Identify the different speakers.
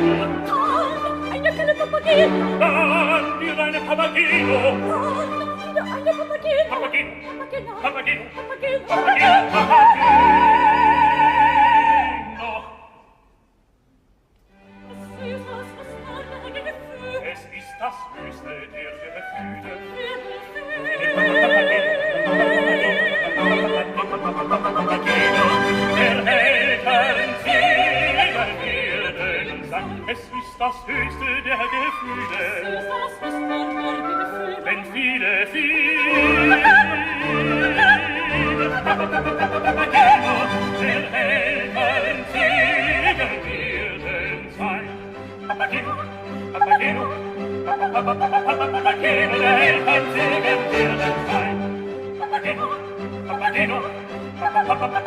Speaker 1: Dann eine Kelle Papageno.
Speaker 2: Dann wieder eine Papageno.
Speaker 1: Dann wieder eine Papageno.
Speaker 2: Papageno.
Speaker 1: Papageno.
Speaker 2: Papageno.
Speaker 1: Papageno.
Speaker 2: Papageno. Papageno.
Speaker 1: Es ist das höchste der Gefühle.
Speaker 2: Es ist das höchste der Gefühle. Der Eltern Segen werden sein. Es ist das höchste der Gefühle.
Speaker 1: Es ist das höchste der Gefühle.
Speaker 2: Wenn viele, viele Papageno der Eltern Segen werden sein. Papageno, Papageno, Papageno.